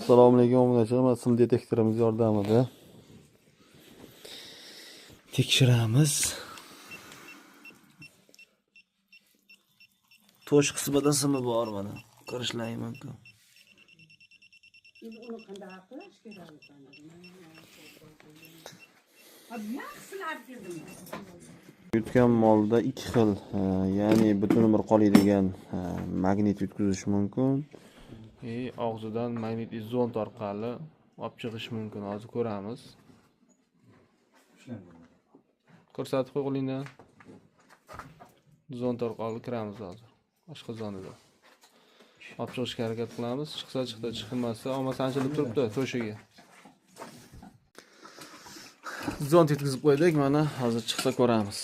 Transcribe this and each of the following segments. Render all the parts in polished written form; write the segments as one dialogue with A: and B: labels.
A: Assalomu alaykum obunachilar. Mana sim detektorimiz yordamida tekshiramiz. To'sh qismida simi bor mana. Ko'rishlaring mumkin.
B: Endi uni qanday qilish kerak ekan? Yaxshisini olib keldim.
A: Yutgan molda ikki xil, ya'ni butun umr qoladigan magnit yutkazish mumkin. Og'zidan magnit zond orqali olib chiqish mumkin. Hozir ko'ramiz. Ko'rsatib qo'y qo'lingdan. Zond orqali kiramiz hozir. Oshqozonida. Olib chiqishga harakat qilamiz. Chiqsa chiqdi, chiqmasa omma sanchilib turibdi to'shiga. Zond yetkazib qo'ydik, mana hozir chiqsa ko'ramiz.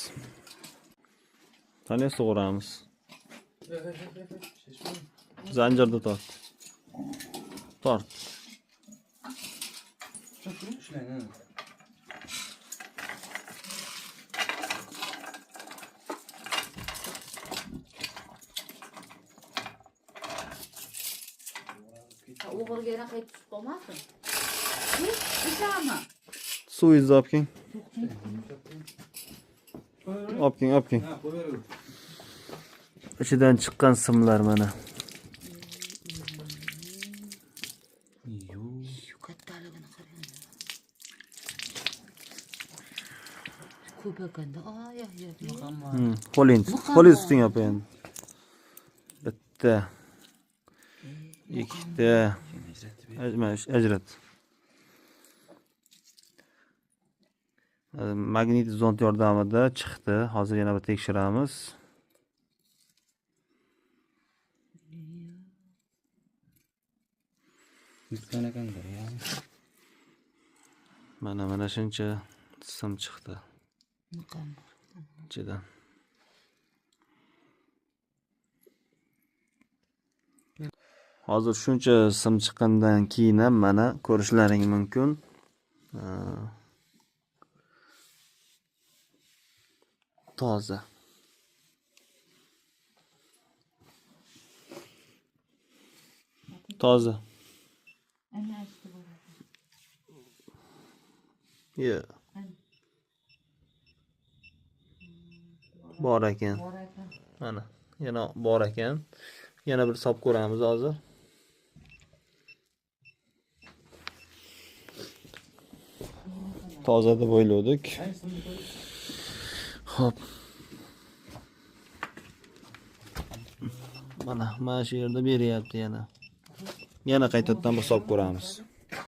A: Qanday sug'uramiz? Zanjirni tort. Tort.
C: O'g'ilga yana qaytib tushib qolmasin.
B: Ishami?
A: Suvingizni olib keling. Olib keling, olib keling. Ichidan chiqqan simlar mana.
C: Shu kattaligini qarang. Ko'p ekanda. Ay, ay, ay.
A: Qo'ling, qo'lingiz tuting opa endi. Bitta. Ikkita. Ajrat. Magnit zond yordamida chiqdi. Hozir yana bir tekshiramiz.
D: Yutgan ekanda ya.
A: Mana shuncha sim chiqdi ichidan. Hozir shuncha sim chiqqandan keyin ham mana ko'rishlaring mumkin. Toza. Toza. Yo'q. Bor ekan. Mana yana bor ekan. Yana bir hisob ko'ramiz hozir. Toza deb o'yladik. Xo'p. Mana shu yerda beryapti yana. Yana qaytadan bir hisob ko'ramiz.